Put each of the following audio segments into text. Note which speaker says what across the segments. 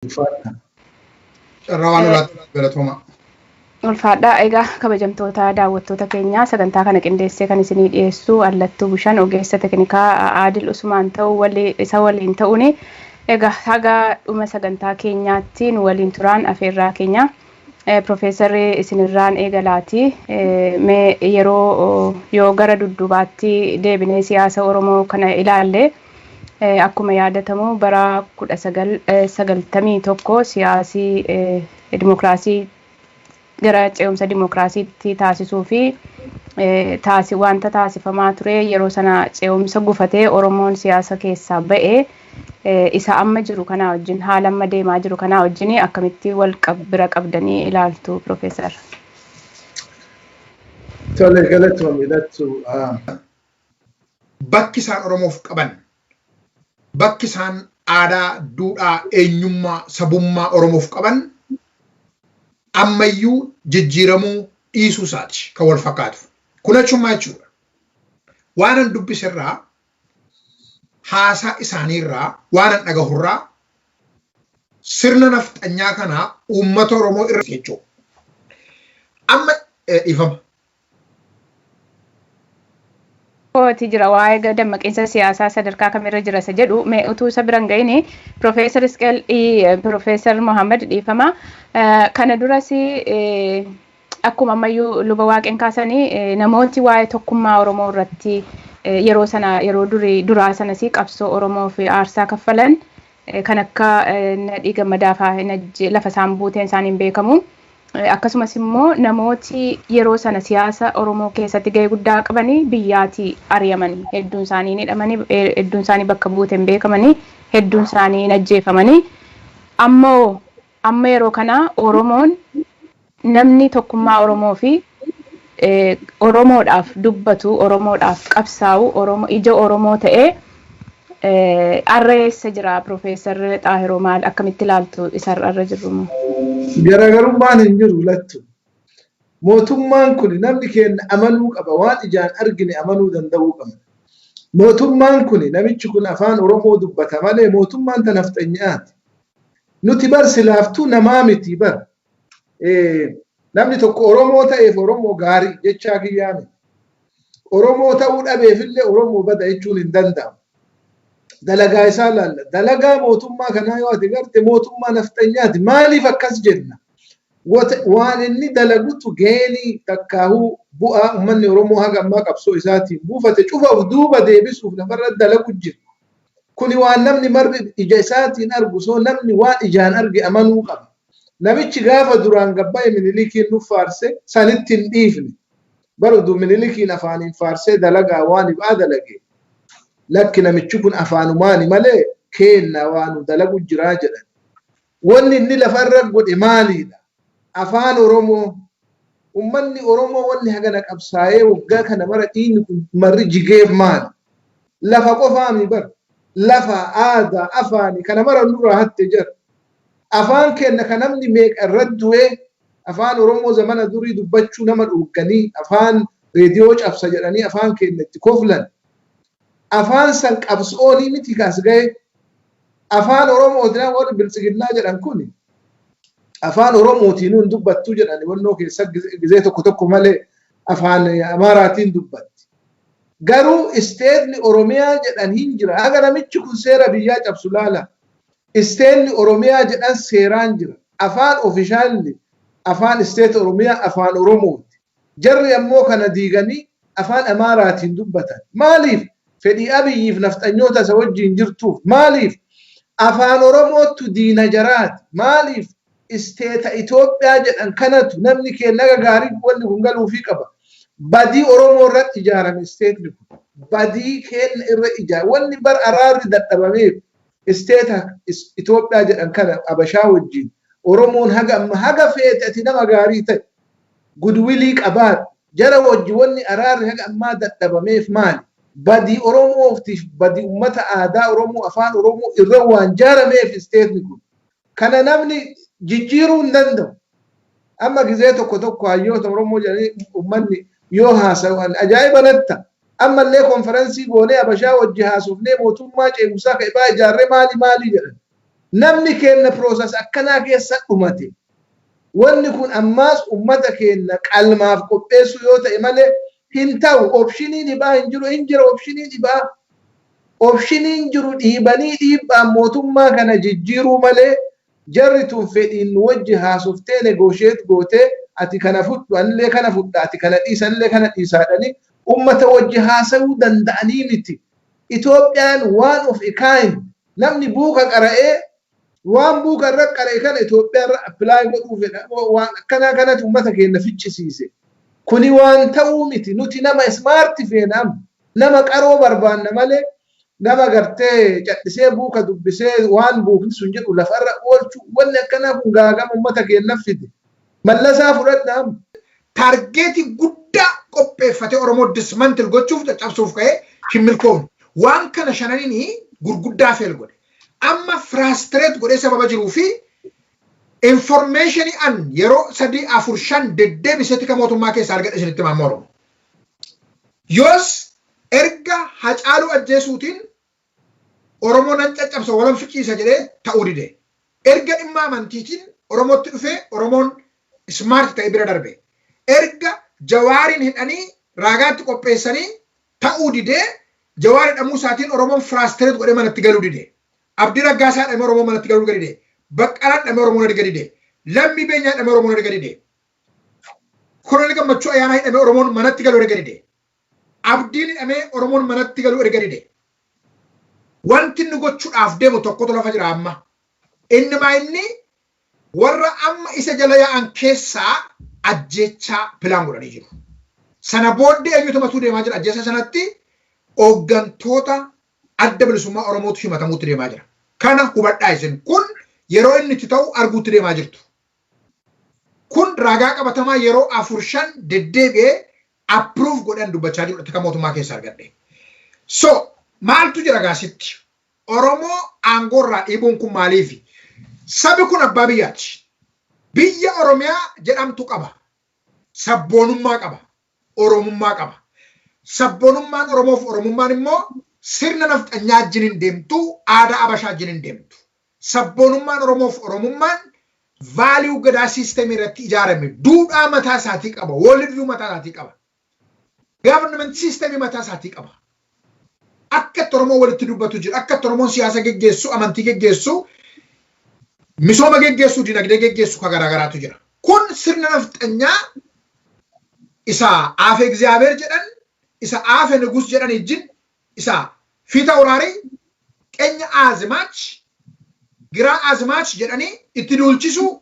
Speaker 1: Ulfaadha.
Speaker 2: Carraa waan olaatti galatooma.
Speaker 3: Ulfaadhaa. Egaa kabajamtoota daawwattoota keenyaa, sagantaa kana qindeessee kan isinii dhiyeessu Allattuu Bushaan, ogeessa teknikaa Aadil Usmaan ta'uu isa waliin ta'uun, egaa haga dhuma sagantaa keenyaatti nu waliin turaan afeerraa keenya. Profeesarri, isinirraan eegalaati. Mee yeroo yoo gara dudduubaatti deebinee siyaasa Oromoo kana ilaalle, akkuma yaadatamu bara 1991 siyaasii dimokiraasii gara ce'umsa dimokiraasiitti taasisuu fi wanta taasifamaa ture, yeroo sana ce'umsa gufatee Oromoon siyaasa keessaa ba'ee, isa amma jiru kanaa wajjin, haala amma deemaa jiru kanaa wajjin akkamitti wal bira qabdanii ilaaltu, Profeesar?
Speaker 1: Tole, galatoomi lattu.
Speaker 2: Bakki isaan Oromoof qaban, bakki isaan aadaa, duudhaa, eenyummaa, sabummaa Oromoof qaban ammayyuu jijjiiramuu dhiisuu isaati kan wal fakkaatu. Kun achummaa jechuudha. Waan an dubbisirraa, haasaa isaaniirraa, waan an dhagahurraa, sirna nafxanyaa kanaa uummata Oromoo irra jechuudha. Amma dhiifama.
Speaker 3: Kooti jira, waa'ee dammaqiinsa siyaasaa sadarkaa kamirra jira isa jedhu mee utuu isa biran ga'ini, Profeesar Isqeel, Profeesar Mohaammed, dhiifama. Kana duras akkuma ammayyuu luba Waaqeen kaasanii, namooti waa'ee tokkummaa Oromoo irratti yeroo sana, yeroo durii duraa sanas qabsoo Oromoo fi aarsaa kaffalan kan akka Nadhii Gammadaa fa'aa lafa isaan buuteen isaaniin beekamu. Akkasumas immoo namooti yeroo sana siyaasa Oromoo keessatti gahee guddaa qabanii biyyaatii ari'amanii, hedduun isaanii ni hidhamanii, hedduun isaanii bakka buuteen beekamanii, hedduun isaanii hin ajjeefamanii. Ammoo amma yeroo kana Oromoon, namni tokkummaa Oromoo fi Oromoodhaaf dubbatu, Oromoodhaaf qabsaa'u, Oromoo, ija Oromoo ta'ee arra eessa jira, Profeesar Xaahiroo? Maal, akkamitti ilaaltu isarra irra jirru?
Speaker 1: Garaagarummaan hin jiru lattu. Mootummaan kun, namni keenya amanuu qaba, waan ijaan argine amanuu danda'uu qabna. Mootummaan kun, namichi kun afaan Oromoo dubbata malee mootummaan tan nafxanyaati. Nuti bar silaaftuu namaa miti bar. Namni tokko Oromoo ta'eef Oromoo gaarii jechaa kiyyaa miti. Oromoo ta'uu dhabeefillee Oromoo bada jechuun hin danda'amu. Dalagaa isaa laalla. Dalagaa mootummaa kanaa yoo ati garte, mootummaa nafxanyaati. Maaliif akkas jenna? Waan inni dalagutu geenii takkaahuu bu'aa uummanni Oromoo haga ammaa qabsoo isaatiin buufate cufa of duuba deebisuuf lafarra dalagu jira. Kuni waan namni marri ija isaatiin argu, soo namni waan ijaan arge amanuu qaba. Namichi gaafa duraan gabba'e Minilikiin nu faarse sanitti hin dhiifne. Barudu Minilikiin afaaniin faarsee dalagaa waan ibaa dalage. Lakki, namichi kun afaanumaani malee keenna waa nu dalagu jiraa jedhan. Wanni inni lafarra godhe maaliidha? Afaan Oromoo, uummanni Oromoo wanni hagana qabsaa'ee waggaa kana mara dhiigni kun marri jigeef maali? Lafa qofaami bar. Lafa, aadaa, afaani kana mara nurraa hatte jira. Afaan keenya kan namni meeqa irratti du'ee, afaan Oromoo zamana durii dubbachuu nama dhoogganii, afaan reediyoo cabsa jedhanii afaan keenya itti koflan. Afaan san qabsoonii miti kaas gahe. Afaan Oromootiin warri biltsiginnaa jedhan kun afaan Oromootiin hin dubbattuu jedhan, wannoo keessa gizee tokko tokko malee afaan Amaaraatiin dubbatti. Garuu isteetni Oromiyaa jedhan hin jira. Haga namichi kun seera biyyaa cabsu laala. Isteetni Oromiyaa jedhan seeraan jira. Afaan officially afaan isteeta Oromiyaa afaan Oromooti. Jarri ammoo kana diiganii afaan Amaaraatiin dubbatan. Maaliif? Fedhii Abiyyiif nafxanyoota isa wajjin jirtuuf. Maaliif? Afaan Oromoottu diina jaraati. Maaliif? Isteeta Itoophiyaa jedhan kanatu namni keenya aga gaarii wanni kun galuufii qaba. Badii Oromoo irratti ijaarame isteetni kun. Badii keenya irra ijaarame. Wanni bar araarri dadhabameef isteeta Itoophiyaa jedhan kana Abashaa wajjin Oromoon haga amma haga feete ati nama gaarii ta'e, goodwillii qabaadhu. Jara wajji wanni araarri haga ammaa dadhabameef maali? Badii Oromootiif, badii uummata aadaa Oromoo, afaan Oromoo irra waan jaarameef isteetni kun. Kana namni jijjiiruu hin danda'u. Amma gizee tokko tokko hayyoota Oromoo jedhanii uummanni yoo haasa'an ajaa'iba natta. Ammallee konferensii goonee Abashaa wajji haasofnee mootummaa ce'umsaa ka ibaa ijaarree maali maali jedhan. Namni keenya process akkanaa keessa dhumate. Wanni kun ammaas ummata keenya qalmaaf qopheessuu yoo ta'e malee hin ta'u. Optionii dhibaa hin jiru, hin jira optionii dhibaa. Optioniin jiru dhiibanii dhiibbaan mootummaa kana jijjiiruu malee, jarri tun fedhiin nu wajji haasoftee, negotiate gootee, ati kana fudhu, anillee kana fudha, ati kana dhiisa, anillee kana dhiisaadhanii ummata wajji haasa'uu danda'anii miti. Itoophiyaan one of a kind. Namni buuka qara'ee waan buuka irra qara'e kana Itoophiyaa irra apply godhuu fedha. Waan akkanaa kanatti ummata keenya ficcisiise. Kuni waan ta'uu miti. Nuti nama smart feena, nama qaroo barbaanna malee, nama gartee cadhisee buuka dubbisee waan buukni sun jedhu lafarra oolchu, wanni akkanaa kun gaagama ummata keenyaaf fide. Mallasaa fudhadhaa.
Speaker 2: Targetii guddaa qopheeffatee Oromoo dismantle gochuuf, caccabsuuf ka'ee hin milkoofne. Waan kana shananiin gurguddaa fail godhe. Amma frustrate godhee sababa jiruu fi informationii an yeroo sadii, afur, shan deddeebisetti kan mootummaa keessaa argadhe isinitti himaa, Oromoo. Yoos erga Hacaaluu ajjeesuutiin Oromoo nan caccabsa, walan ficiisa jedhee ta'uu dide. Erga dhimma amantiitiin Oromootti dhufee Oromoon smart ta'e bira darbe. Erga Jawaariin hidhanii raagaatti qopheessanii ta'uu didee, Jawaar hidhamuu isaatiin Oromoon frustrate godhee manatti galuu dide. Abdii Raggaasaa hidhamee Oromoon manatti galuu dide. Baqqalaan hidhamee Oromoon erga dide. Lammii Beenyaa hidhamee Oromoon erga dide. Koloneel Gammachuu Ayyaanaa hidhamee Oromoon manatti galuu erga dide. Abdiin hidhamee Oromoon manatti galuu erga dide. Wanti inni gochuudhaaf deemu tokkotu lafa jira amma. Inni maa inni warra amma isa jala yaa'an keessaa ajjechaa plan godhanii jiru. Sana booddee eenyutu himatuu deemaa jira? Ajjeesa sanatti hooggantoota Adda Bilisummaa Oromootu himatamuutti deemaa jira. Kana hubadhaa, isin kun yeroo inni itti ta'u arguutti deemaa jirtu. Kun ragaa qabatamaa yeroo afur, shan deddeebi'ee approve godhan dubbachaa jiru akka mootummaa keessa argadhe. So maaltu jira gaasitti? Oromoo aangoo irraa dhiibuun kun maaliifi? Sabi kun abbaa biyyaati. Biyya Oromiyaa jedhamtu qaba. Sabboonummaa qaba. Oromummaa qaba. Sabboonummaan Oromoof Oromummaan immoo sirna nafxanyaa wajjin hin deemtu, aadaa Abashaa wajjin hin deemtu. Sabboonummaan Oromoof Oromummaan value Gadaa systemii irratti ijaarame, duudhaa mataa isaatii qaba, world mataa isaatii qaba. Government systemii mataa isaatii qaba. Akka itti Oromoo walitti dubbatu jira, akka itti Oromoon siyaasa geggeessu, amantii geggeessu, misooma geggeessu, dinagdee geggeessu kan garaagaraatu jira. Kun sirna nafxanyaa isa aafe Egzaabeer jedhan, isa aafe Nugus jedhan ijjin, isa fiita uraarii qenya azimaach giraa azmaach jedhanii itti duulchisuu,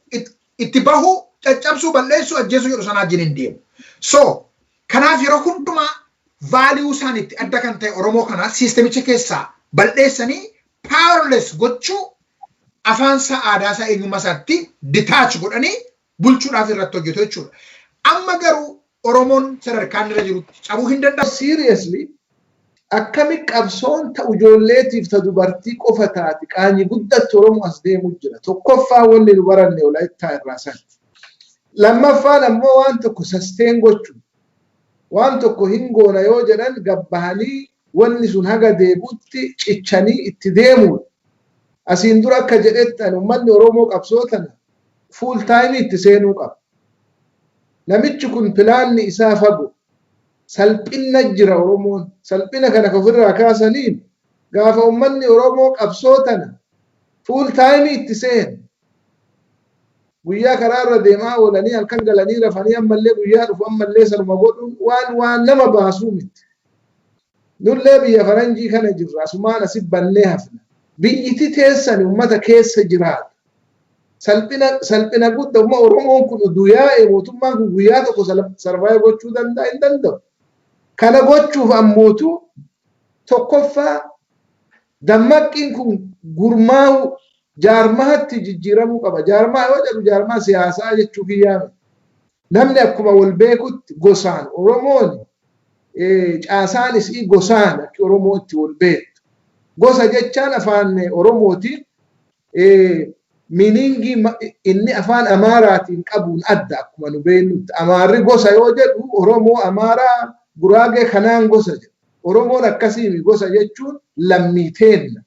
Speaker 2: itti bahuu, caccabsuu, balleessuu, ajjeesuu jedhu sanaa wajjin hin deemu. So kanaaf yeroo hundumaa value isaan itti adda kan ta'e Oromoo kana systemicha keessaa balleessanii powerless gochuu, afaan isaa, aadaa isaa, eenyummaa isaatti detach godhanii bulchuudhaaf irratti hojjetu jechuudha. Amma garuu Oromoon sadarkaan irra jirutti cabuu hin danda'u.
Speaker 1: Seriously, akkami qabsoon ta ijoolleetiif ta dubartii qofa taati? Qaanyi guddatti Oromoo as deemu jira. Tokkoffaa, wanni nu baranne Walaayittaa irraa san. Lammaffaan ammoo waan tokko sustain gochuu. Waan tokko hin goona yoo jedhan, gabbahanii wanni sun haga deebutti cichanii itti deemuudha. Asiin dura akka jedhettan, uummanni Oromoo qabsoo tana full time itti seenuu qaba. Namichi kun planni isaa fagoo. Salphina jira Oromoon. Salphina kana ofirraa kaasaniin gaafa uummanni Oromoo qabsoo tana full time itti seenu. Guyyaa karaa irra deemaa oolanii, halkan galanii rafanii, ammallee guyyaa dhufu ammallee sanuma godhuun waan nama baasuu miti. Nullee biyya faranjii kana jirra, asumaan asi bannee hafna. Biyyiti teessani uummata keessa jiraata. Salphina, salphina guddaa. Umma Oromoon kun guyyaa mootummaan kun guyyaa tokko survive gochuu danda'a? Hin danda'u. Kana gochuuf ammootu tokkoffaa dammaqqiin kun gurmaa'u, jaarmaatti jijjiiramuu qaba. Jaarmaa yoo jedhu jaarmaa siyaasaa jechuu kiyyaa. Namni akkuma wal beekutti gosaan Oromoon caasaan isii gosaan akki Oromoo itti wal beektu. Gosa jechaan afaan Oromootiin meaningii inni afaan Amaaraatiin qabuun adda, akkuma nu beeknutti. Amaarri gosa yoo jedhu Oromoo, Amaaraa, Guraagee kanaan gosa jedhu. Oromoon akkasii gosa jechuun lammii teenna.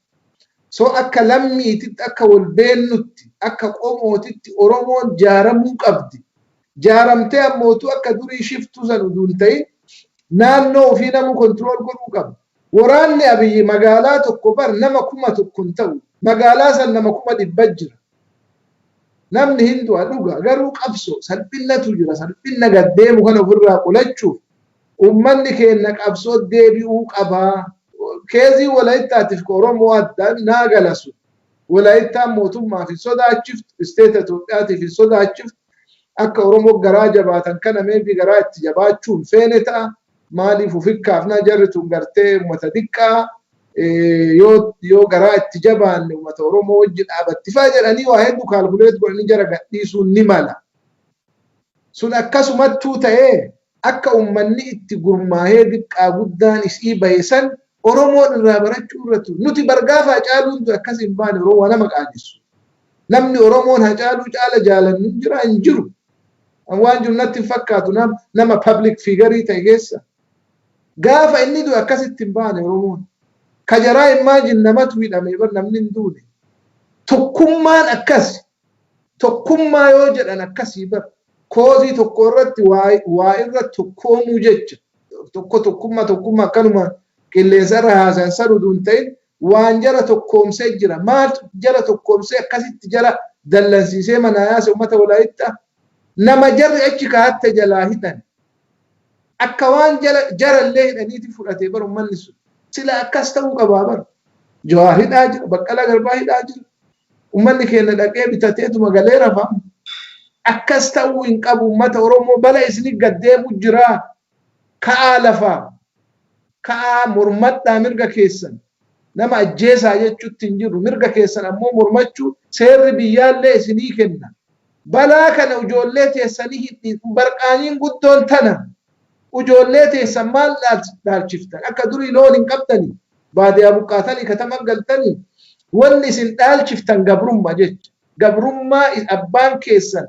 Speaker 1: So akka lammiititti, akka wal beennutti, akka qomootitti Oromoon jaaramuu qabdi. Jaaramtee ammootu akka durii shiftuu san utuu hin ta'in naannoo ofii namuu control godhuu qaba. Waraanni Abiyyi magaalaa tokko bar nama 1000 hin ta'u. Magaalaa san nama 100,000 jira. Namni hin du'a dhuga, garuu qabsoo salphinnatu jira. Salphinna gaddeemu kana ofirraa qolachuuf uummanni keenya qabsoo deebi'uu qaba. Case Walaayittaatiif Oromoo adda naa galasu. Walaayittaan mootummaaf hin sodaachiftu, state Itoophiyaatiif hin sodaachiftu. Akka Oromoo garaa jabaatan kana maybe garaa itti jabaachuu hin feene ta'a. Maaliif ufikkaafna jarri tun gartee uummata xiqqaa, yoo garaa itti jabaanne uummata Oromoo wajji dhaabatti faa jedhanii waa hedduu calculate godhanii jara gadhiisuun ni mala. Sun akkasumattuu ta'ee akka uummanni itti gurmaahee diqqaa guddaan isii bahe san Oromoon irraa barachuu irratti nuti bargaafa Hacaaluun du'e akkas hin baane. Oromoo nama qaanessu. Namni Oromoon Hacaaluu caala jaalannu hin jira, hin jiru. Waan jiru natti hin fakkaatu nama public figure ta'e keessa. Gaafa inni du'e akkasitti hin baane Oromoon. Kajaraa imagine namatu hidhame bar, namni hin duune. Tokkummaan akkas. Tokkummaa yoo jedhan akkasii bar. Cause tokko irratti waa irra tokkoomuu jecha. Tokko tokkummaa tokkummaa akkanuma qilleensa irra haasan san utuu hin ta'in waan jara tokkoomsee jira. Maaltu jara tokkoomsee akkasitti jara dallansiisee manaa yaase uummata Walaayittaa? Nama jarri achi kaatte jalaa hidhan. Akka waan jarallee hidhaniiti fudhatee bar uummanni sun. Sila akkas ta'uu qabaa bar. Jawaar hidhaa jira, Baqqalaa Garbaa hidhaa jira. Uummanni keenya dhaqee bitateetuma galee rafa. Akkas ta'uu hin qabu, uummata Oromoo bala isinii gaddeemu jira. Ka'aa lafaa. Ka'aa mormadhaa mirga keessan. Nama ajjeesaa jechuutti hin jiru. Mirga keessan ammoo mormachuu seerri biyyaallee isinii kenna. Balaa kana ijoollee teessanii hin barqaaniin guddoon tana. Ijoollee teessan maal dhaalchiftan? Akka durii loon hin qabdanii. Baadiyaa buqqaatanii katama galtanii. Wanni isin dhaalchiftan gabrummaa jecha. Gabrummaa abbaan keessan,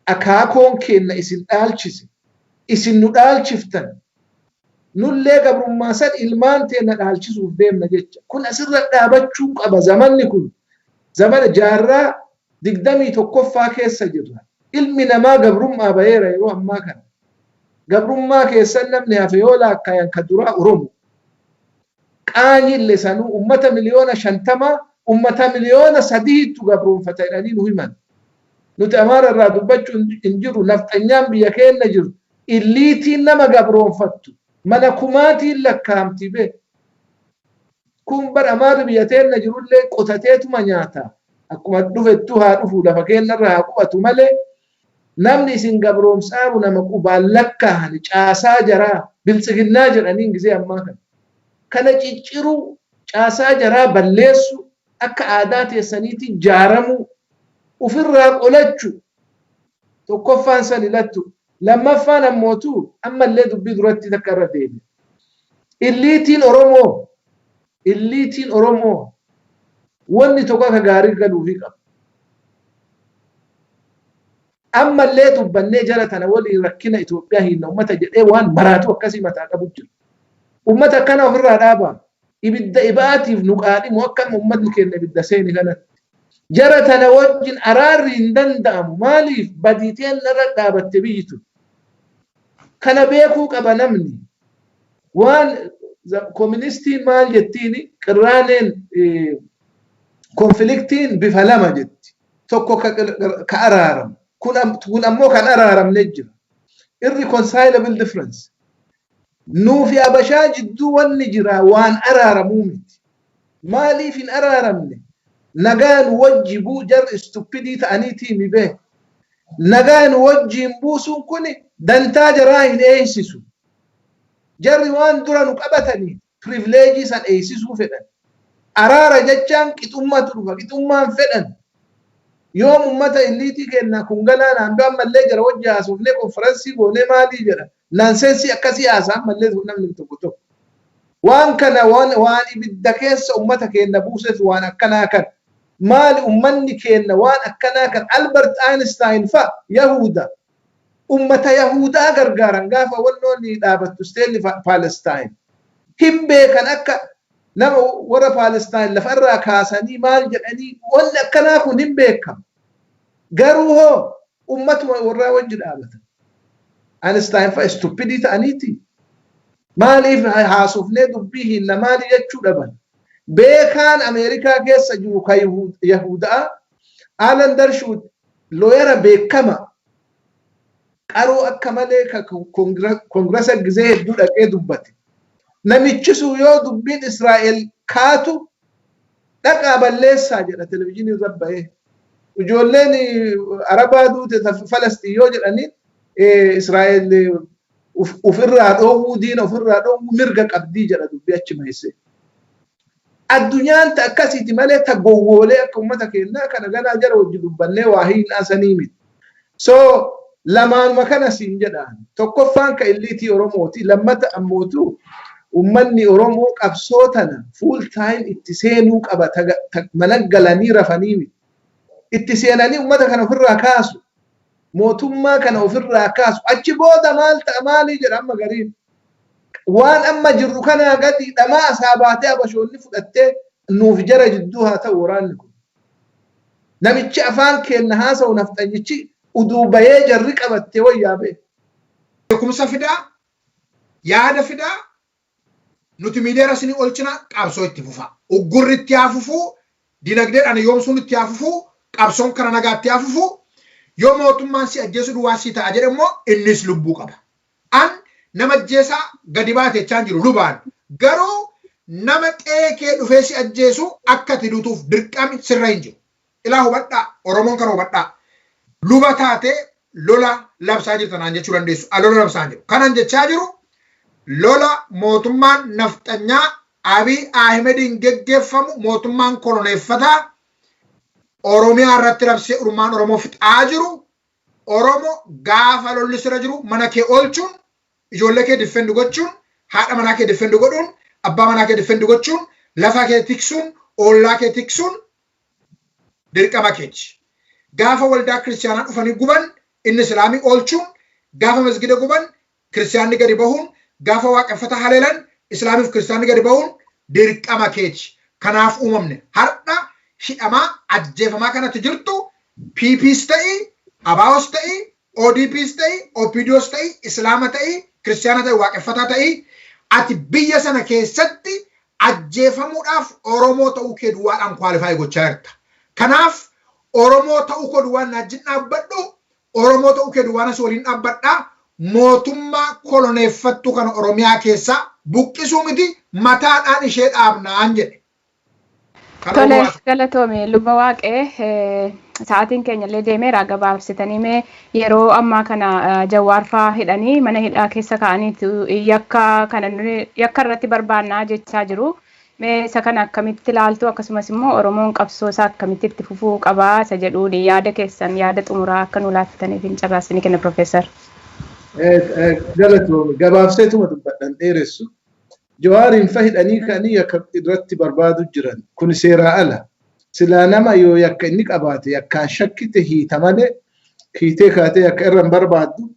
Speaker 1: akaakoon kenna isin dhaalchise. Isin nu dhaalchiftan. Nullee gabrummaa san ilmaan teenna dhaalchisuuf deemna jecha. Kun asirra dhaabachuu qaba zamanni kun. Zamana jaarraa 21ffaa keessa jirra. Ilmi namaa gabrummaa baheera yeroo ammaa kana. Gabrummaa keessan namni hafe yoo laakkaayan ka duraa Oromo. Qaanyille sanuu ummata miliyoona 50 ummata miliyoona 3tu gabroonfata jedhanii nu himan. Nuti Amaara irraa dubbachuu hin jiru. Nafxanyaan biyya keenya jiru. Eliteiin nama gabroonfattu mana kumaatiin lakkaa'amti bee. Kun bar Amaarri biyya teenya jirullee qotateetuma nyaata. Akkuma dhufettu haa dhufu, lafa keenyarra haa qubatu malee namni isin gabroomsaaru nama qubaan lakkaa'an caasaa jaraa biltsiginnaa jedhaniin gizee ammaa kana. Kana cicciruu, caasaa jaraa balleessu, akka aadaa teessaniitti jaaramuu, ofirraa qolachuu tokkoffaan san ilattu. Lammaffaan ammootu ammallee dubbii duratti takka irra deebi'a. Eliteiin Oromoo wanni tokko akka gaarii galuufii qaba. Ammallee dubbannee jara tana waliin rakkina Itoophiyaa hin uummata jedhee waan maraatu akkasii mataa qabu jira. Uummata akkana ofirraa dhaabaa. Ibidda ibaatiif nu qaadhimu akka uummatni keenya ibidda seeni kanatti. Jara tana wajjin araarri hin danda'amu. Maaliif badiiteen irra dhaabatte biyyi tun? Kana beekuu qaba namni. Waan kooministiin maal jettiini, qirraaneen conflictiin bifa lama jetti. Tokko ka araaramu. Kun ammoo kan araaramne jira. Irreconcilable difference. Nuufi Abashaa jidduu wanni jira waan araaramuu miti. Maaliif hin araaramne? Nagaan wajji buu jarri stupid ta'aniitii mi bee. Nagaan wajjiin buusuun kun dantaa jaraa hin eeysisu. Jarri waan dura nu qabatanii privilege san eeysisuu fedhan. Araara jechaan qixummatu dhufa. Qixummaan fedhan. Yoom ummata elite kennaa kun galaanaan hambee ammallee jara wajji haasofnee conference goonee maalii jedha. Nonsense akkasii haasaa ammallee namni tokko tokko. Waan kana waan ibidda keessa ummata keenya buuseef waan akkanaa kan. Maali ummanni keenya waan akkanaa kan? Albert Einstein fa Yahuda. Ummata Yahudaa gargaaran gaafa wannoonni dhaabattu stateni Palestine. Hin beekan akka Nama warra Paalestaan lafarraa kaasanii maal jedhanii, wanni akkanaa kun hin beekamu. Garuu hoo ummatuma warraa wajji dhaabatan. Einstein fa'a stupid ta'aniiti. Maaliif haasofnee dubbii hinna maali jechuu dhaban? Beekaan Ameerikaa keessa jiru ka Yahudaa Alan Dershowitz, lawyer beekama, qaroo akka malee, ka Congress gizee hedduu dhaqee dubbate. Namichi sun yoo dubbiin Israa'el kaatu, "Dhaqaa balleessaa" jedha televizyiinii irra bahee. Ijoolleen Arabaa duute Falastiin yoo jedhaniin, Israa'el ofirraa dhoowwuu, diina ofirraa dhoowwuu mirga qabdii jedha, dubbii achi mahisee. Addunyaan ta akkasiiti malee ta gowwoolee akka uummata keenyaa kana ganaa jara wajji dubbannee waa hiinasanii miti. So lamaanuma kana siin jedhaan, tokkoffaan ka elite Oromooti, lammata ammootu ummanni Oromoo qabsoo tana full time itti seenuu qaba, mana galanii rafanii miti. Itti seenanii ummata kana ofirraa kaasu. Mootummaa kana ofirraa kaasu. Achi booda maal ta'a maalii jedha amma gariin. Waan amma jirru kanaa gadi dhamaa asaa baatee abashoonni fudhattee nuuf jara jidduu haa ta'u waraanni kun. Namichi afaan keenna haasa'u nafxanyichi uduu bayee jarri qabattee wayyaa bee.
Speaker 2: Beekumsa fidaa, yaada fidaa, nuti miidiyaa isinii olchina, qabsoo itti fufa. Uggurri itti haa fufuu, dinagdeedhaan yoomsuun itti haa fufuu, qabsoon kara nagaatti haa fufuu. Yoo mootummaan si ajjeesu duwwaa si ta'a jedhe immoo innis lubbuu qaba. An nama ajjeesaa gadi baate jechaa jiru lubaan. Garuu nama qe'ee kee dhufee si ajjeesu akka ati duutuuf dirqami sirra hin jiru. Ilaa, hubadhaa, Oromoon kana hubadhaa. Luba taatee lola labsaa jirta naan jechuu dandeessu. A lola labsaa hin jiru. Kanan jechaa jiru, lola mootummaan nafxanyaa Abiy Ahimediin geggeeffamu, mootummaan koloneeffataa Oromiyaa irratti labsee ilmaan Oromoo fixaa jiru. Oromo gaafa lolli sirra jiru mana kee oolchuun, ijoollee kee defend gochuun, haadha manaa kee defend godhuun, abbaa manaa kee defend gochuun, lafa kee tiksuun, ollaa kee tiksuun dirqama keeti. Gaafa waldaa kiristaanaa dhufanii guban inni islaamii oolchuun, gaafa masgida guban kiristaanni gadi bahuun, gaafa waaqeffata haleelan islaamiif kiristaanni gadi bahuun dirqama keeti. Kanaaf uumamne. Har'a hidhamaa ajjeefamaa kanatti jirtu PPs ta'i, ABOs ta'i, ODPs ta'i, OPDOs ta'i, Islaama ta'i, Kiristaana ta'i, waaqeffataa ta'i, ati biyya sana keessatti ajjeefamuudhaaf Oromoo ta'uu kee duwwaadhaan qualify gochaa jirta. Kanaaf Oromoo ta'uu koo duwwaan wajjin dhaabbadhu, Oromoo ta'uu kee duwwaan asii waliin dhaabbadhaa. Mootummaa koloneeffattuu kana Oromiyaa keessaa buqqisuu miti, mataadhaan ishee dhaabnaan jedhe.
Speaker 3: Tole, galatoome Luba Waaqee. Sa'aatiin keenya illee deemeera, gabaabsitanii mee yeroo ammaa kana Jawaarfaa hidhanii mana hidhaa keessa kaa'aniitu yakka kana yakka irratti barbaannaa jechaa jiru. Mee isa kana akkamitti ilaaltu? Akkasumas immoo Oromoon qabsoo isaa akkamitti itti fufuu qabaa isa jedhuun yaada keessan, yaada xumuraa akka nu laattaniif hin carraasini kenna, Profeesar.
Speaker 1: Galatoome, gabaabseetuma dubbadhan dheeressu. Jawaariin fa hidhanii ka'anii yakka irratti barbaadu jiran kun seeraa ala. Silaa nama yoo yakka inni qabaate yakkaan shakkite hiita malee hiitee kaatee yakka irra hin barbaaddu.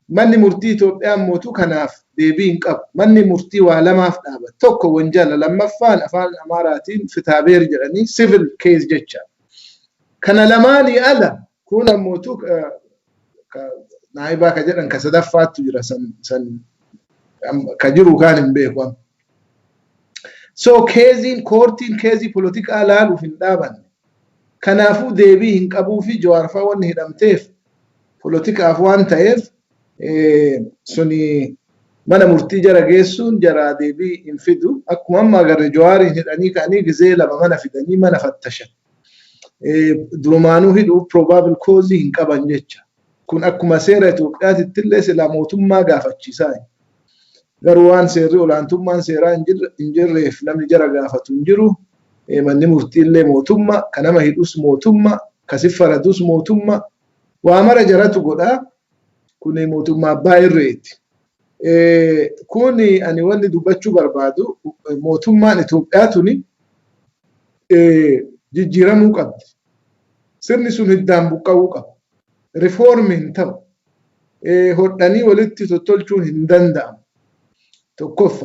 Speaker 1: Manni murtii Itoophiyaa mootu kanaaf deebii hin qabu. Manni murtii waa lamaaf dhaabata. Tokko wanjala, lammaffaan afaan Amaaraatiin fitaabeer jedhanii civil case jecha. Kana lamaanii ala kun ammootu naayibaa ka jedhan ka sadaffaattu jira, san ka jiru kaan hin beeku. So case-iin court-iin case polotikaa laaluuf hin dhaabanne. Kanaafuu deebii hin qabuu fi Jawaarfaa wanni hidhamteef polotikaaf waan ta'eef suni mana murtii jara geessuun jara deebii hin fidu. Akkuma amma agarre, Jawaariin hidhanii ka'anii gizee lama mana fidanii mana fattashan. Durumaanuu hidhuuf probable cause hin qaban jecha. Kun akkuma seera Itoophiyaatitti illee silaa mootummaa gaafachiisaa. Garuu waan seerri olaantummaan seeraa hin jirreef namni jara gaafatu hin jiru. Manni murtii illee mootummaa, ka nama hidhus mootummaa, ka si faradus mootummaa. Waa mara jaratu godhaa. Kun mootummaa abbaa irreeti. Kun ani wanni dubbachuu barbaadu, mootummaan Itoophiyaa tuni jijjiiramuu qabdi. Sirni sun hiddaan buqqa'uu qaba. Reform hin ta'u. Hodhanii walitti tottolchuun hin danda'amu. Tokkoffaa.